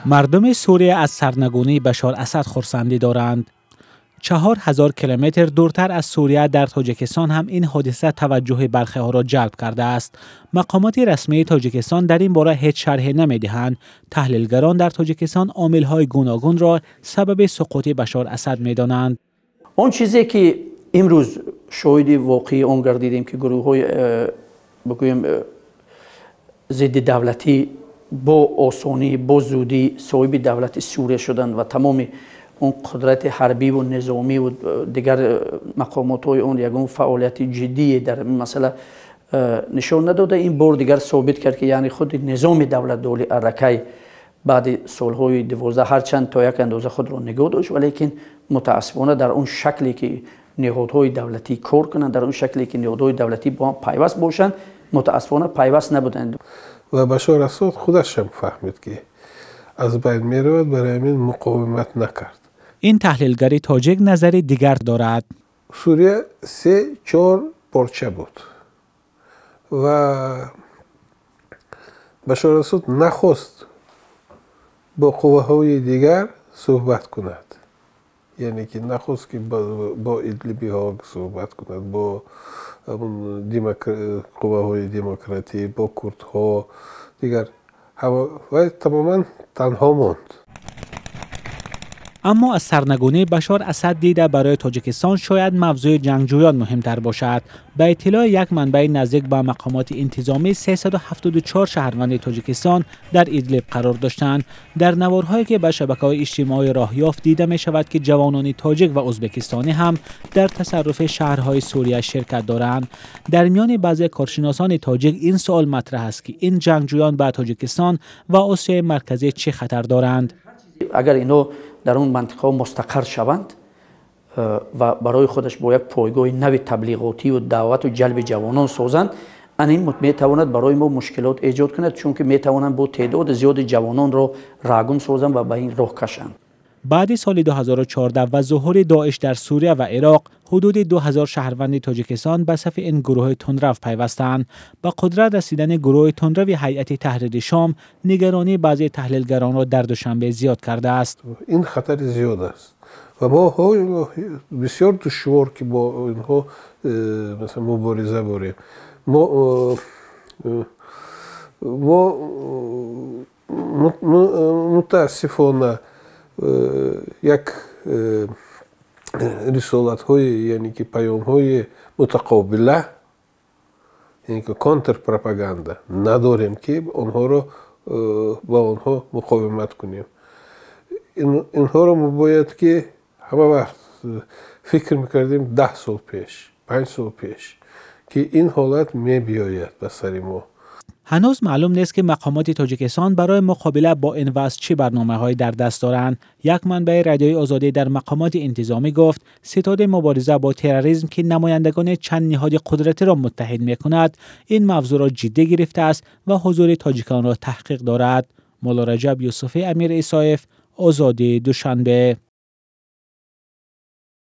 Мардуми Сурия аз сарнагунии Башар Асад хурсандӣ доранд. 4000 километр дуртар аз Сурия, дар Тоҷикистон ҳам ин ҳодиса таваҷҷӯҳи бархеҳоро ҷалб кардааст. Мақомоти расмии Тоҷикистон дар ин бора ҳеҷ шарҳе намедиҳанд. Таҳлилгарон дар Тоҷикистон омилҳои гуногунро сабаби суқути Башар Асад медонанд. Он чизе ки имрӯз шоҳиди воқеии он гардидем, ки гурӯҳҳои, бигӯем, зидди давлатӣ бо осонӣ, бо зудӣ соҳиби давлати Сурия шуданд ва тамоми он қудрати ҳарбиву низомиву дигар мақомотҳои он ягон фаъолияти ҷиддие дар ин масъала нишон надода, ин бор дигар собит кард, ки яъне худи низоми давлатдорӣ аллакай баъди солҳои 12 ҳарчанд то як андоза худро нигоҳ дошт, валекин мутаассифона дар он шакле ки ниҳодҳои давлатӣ кор кунанд, дар он шакле ки ниҳодҳои давлатӣ бо ҳам пайваст бошанд, мутаассифона пайваст набуданд. Ва Башор Асад худашам фаҳмид, ки аз байн меравад, барои ҳамин муқовимат накард. Ин таҳлилгари тоҷик назари дигар дорад. Сурия се чор порча буд ва Башор Асад нахост бо қувваҳои дигар суҳбат кунад, яъне ки нахост, ки бо идлибиҳо суҳбат кунад, бо қувваҳои демократӣ, бо курдҳо, дигар вай тамоман танҳо монд. Аммо аз сарнагунии Башар Асад дида барои Тоҷикистон шояд мавзӯи ҷангҷӯён муҳимтар бошад. Ба иттилои як манбаи наздик ба мақомоти интизомӣ, 374 шаҳрванди Тоҷикистон дар Идлиб қарор доштанд. Дар наворҳое, ки ба шабакаҳои иҷтимоӣ роҳ ёфт, дида мешавад, ки ҷавонони тоҷик ва ӯзбекистонӣ ҳам дар тасарруфи шаҳрҳои Сурия ширкат доранд. Дар миёни баъзе коршиносони тоҷик ин суол матраҳ аст, ки ин ҷангҷӯён ба Тоҷикистон ва Осиёи Марказӣ чӣ хатар доранд? Агар ино дар он мантиқаҳо мустақар шаванд ва барои худаш бо як пойгоҳи нави таблиғотию даъвату ҷалби ҷавонон созанд, ан ин метавонад барои мо мушкилот эҷод кунад, чунки метавонанд бо теъдоди зиёди ҷавононро рагум созанд ва ба ин роҳ кашанд. Баъди соли 2014 ва зуҳури Доиш дар Сурия ва Ироқ, ҳудуди 2000 шаҳрванди Тоҷикистон ба сафи ин гурӯҳи тундрав пайвастанд. Ба қудрат расидани гурӯҳи тундрави Ҳайати Таҳрири Шом нигаронии баъзе таҳлилгаронро дар Душанбе зиёд кардааст. Ин хатари зиёд аст ва мо бисёр душвор, ки бо инҳо масалан мубориза бурем. Мо мутаассифона як рисолатҳои, яъне ки паёмҳои мутақобила, яъне ки контрпропаганда надорем, ки онҳоро ба онҳо муқовимат кунем. Инҳоро мо бояд ки ҳама вақт фикр мекардем, 10 сол пеш, 5 сол пеш, ки ин ҳолат мебиёяд ба сари мо. Ҳанӯз маълум нест, ки мақомоти Тоҷикистон барои муқобила бо ин вазъ чӣ барномаҳое дар даст доранд. Як манбаи Радиои Озодӣ дар мақомоти интизомӣ гуфт, ситоди мубориза бо терроризм, ки намояндагони чанд ниҳоди қудратиро муттаҳид мекунад, ин мавзӯъро ҷиддӣ гирифтааст ва ҳузури тоҷиконро таҳқиқ дорад. Муллораҷаб Юсуфӣ, Амир Исоев, Озодӣ, Душанбе.